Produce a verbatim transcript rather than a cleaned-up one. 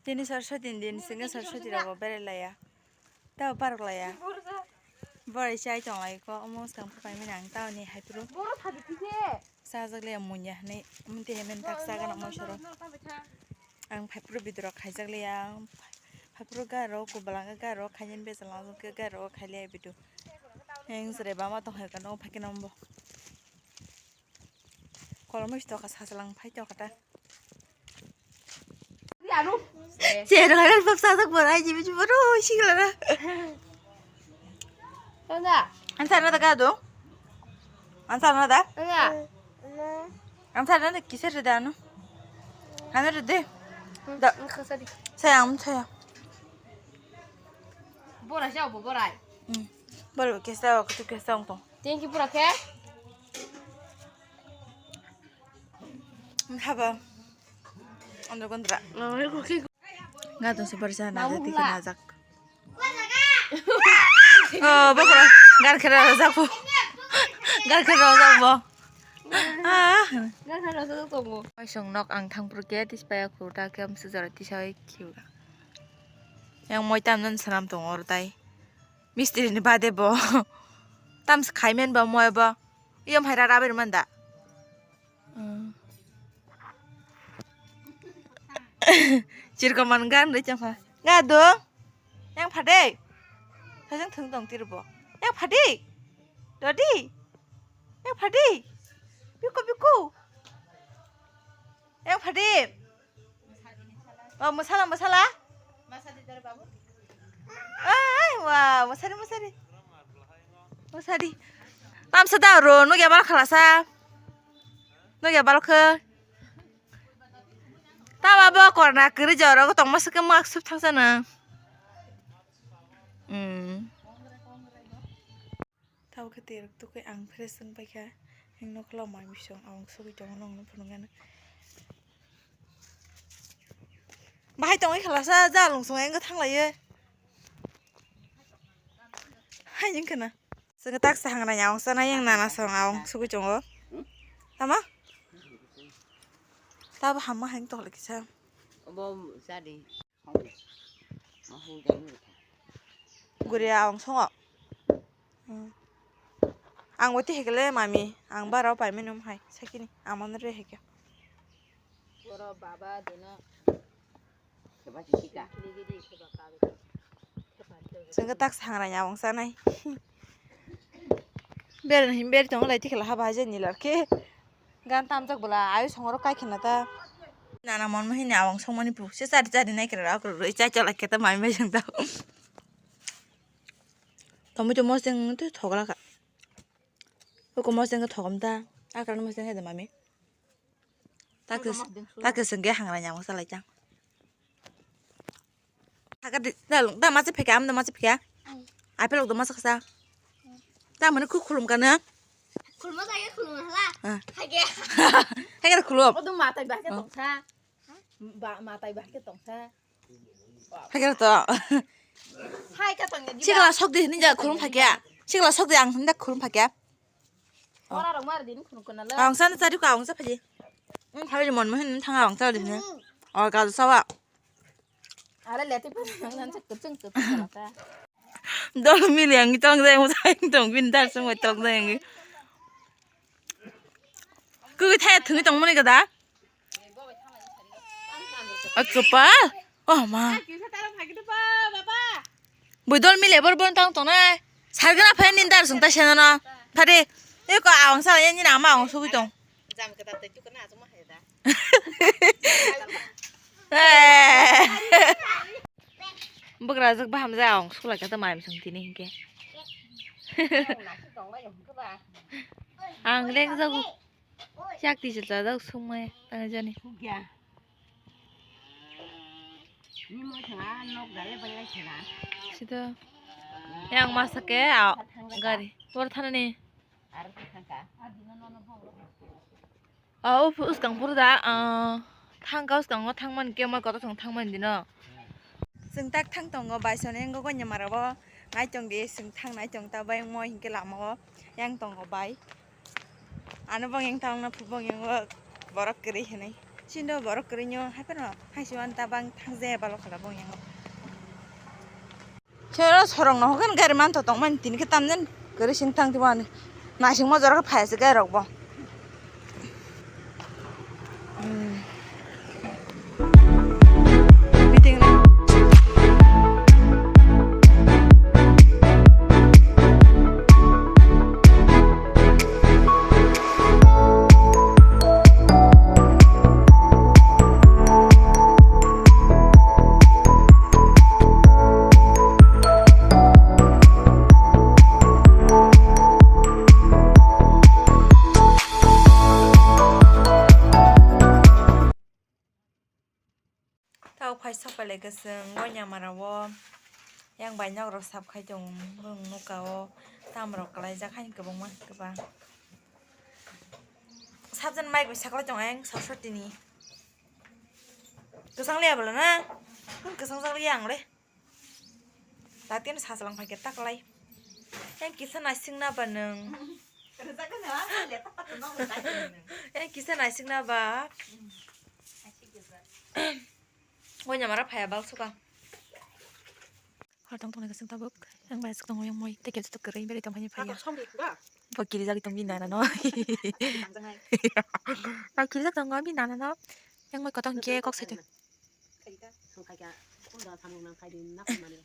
Tini Saraswati ni din, singkhe Saraswati rogo berai laya. Tao parok laya. Borai chai tong lai ko, omo swkang phai mani ang tao ni hai phuru. Sajak liya munya hinui, mte hemen tak saga na moisoro. Ang phai phuru bidoro khaijak liya, ang phai phuru garo, kubala garo, khainani bejal ang khe garo khai liya bidu. Ang jere bama tong hai kano phai khe nambo. Kolomoi si tokha sasalang phai tokha ta. Cherok hai pap sajak borai jibi jibi ro sikla na. Tanda. Ansa na da ka do? Ansa na da? Tanda. Ansa na da kisa re da no? Hana re de. Da. Khasadi. Sayang, sayang. Borai sa bo borai. Hmm. Bol kisa ko tu kisa ong tong. Thank you pura khe. Haba. Andro gondra. Nga tong super sa na jati kena jak. Oh, bokro. Gar kera jak bo. Gar kera jak bo. Ah. Gar kera jak bo. Oi song nok ang thang pur ke tis paya khuta ke am sujara tisai khiu. Yang moi tam nan sanam tong or tai. Mistri ni bade bo. Tam se khai men bo moi bo. Iyom hai ra ra ber man da. Hmm. Chirko man gan re chang pha. Ga do. Yang phade. Sajang thung tong tir bo. Yang phade. Dodi. Yang phade. Biku biku. Yang phade. Oh, masala, masala. Ai, wah, masari, masari. Masari. Tamsa da ro, nugya bal khalasa. Nugya bal khe. Taba bo korna kiri jora ko tongma se ke mak sup thangsa na. Hmm. Tabo khe twi rok tukui ang fresh wng paikha. Ang nokla mai bisong awang sugui tongo, nongno phunukgana. Bahai tongwi khalasa, ja lungsong engkhe thanglaiwi. Hai wngkhe na. Chwngkhe tak sa hangrani awang chanai, yang nana song awang sugui tongo. Tama? Tabo hamma hai wng tongla kisa. Obo jadi. Guri awang songo. Hmm. Ang wati hekle mami, ang bara paimani um hai, sakini, amon re hekya. Boro baba dino. Chwngkhe tak sangrani awang chanai. Beren hin beri tongo lai tikhala haba haja nilar khe. Gan tamjak bwla, ayu songoro kai khna ta. Nana monmo hini awang songmani pu. Se chari chari nai kra rok rwi chai cholai khe ta mai mai jang ta. Tomato moseng twi thogla kha. Hukum moseng thogom ta. Akran moseng hai da mami. Takis, takis hwnkhe hangrani awang salai chang. Thaka di, da lung, da machi phekya, am da machi phekya. Apple rok da machi khasa. Da mani khu khulum kana. Khulma jaya khulum hala. Ah. Hage. Hage khulum. Odo matai bahke tongsa. Ba matai bahke tongsa. Hage to. Hai ka tongya. Sikla sok di hinja khulum phakya. Sikla sok di ang hinda khulum phakya. Ora rok mar din khulum kana la. Ang san sari ka ang sa phaji. Ang phai mon mo hin thanga ang sa di ne. Or ka sawa. Are leti pa nang nan chak chang chang ta. Dol mili ang tong dai mo sai tong bin dar sung tong dai ang. Ku thai thung tong mani kada. O kopal. Oh ma. Bui dol mili bor bon tong tong nai. Sargana phai nin dar sung ta sena na. Phade. Eko awang sa ni na ma awang sugui tong. Bukrajak baham jaya ang sulai kata mai misong tini hingke. Ang leng jago. Yak di jil jajak sungmai tang jani. Sida. Yang masa ke gari. Bor thana ni. O uskang phuru da, ah, thangka uskango thangmani khe moi kotor song thangmani dino. Chwng tak thang tongo, bai soni wngkha gonya mara bo. Nai tong di, chwng thang nai tong ta bai moi hinkhe lama o yang tongo bai. Ano bong yang thang na phu bong yang o borok kwrwi hinwi. Chindo borok kwrwinyo hai phano hai se uan tabang thang je balo khala bong yango. Chero sorong no hokan gari man to tong man tini khe tamnen kwrwi sing thang twi wani. Naising mo jora khe phai se gari rok bo. Hmm. Meeting na. Tao phai sok pai lai kwchwng, o nyamara o yang bai nok rok sap khai tongo, bwrwng nukha o tam rok kwlai jak haini kwbangma kwbang. Sabjani mai bai saklai tongo ayang sor sor tini. Kwchang liya bwla na? Kwchang jak liya ang le. Tatino sasalang phaikhe taklai. Yang kisa naisingna ba nwng. Yang kisa naisingna ba. Wanya mara phaya bal suka. Hor tong tong naising tabuk. Yang bai suk tongo yang moi. Tekel suk kere beri tong phani phaya. Bo kiri jagi tong bini nana no. Bo kiri jagi tong bini nana no. Yang moi kotong ke kok saitu. Song khai kha, kung da samung nang khai di, nak mani.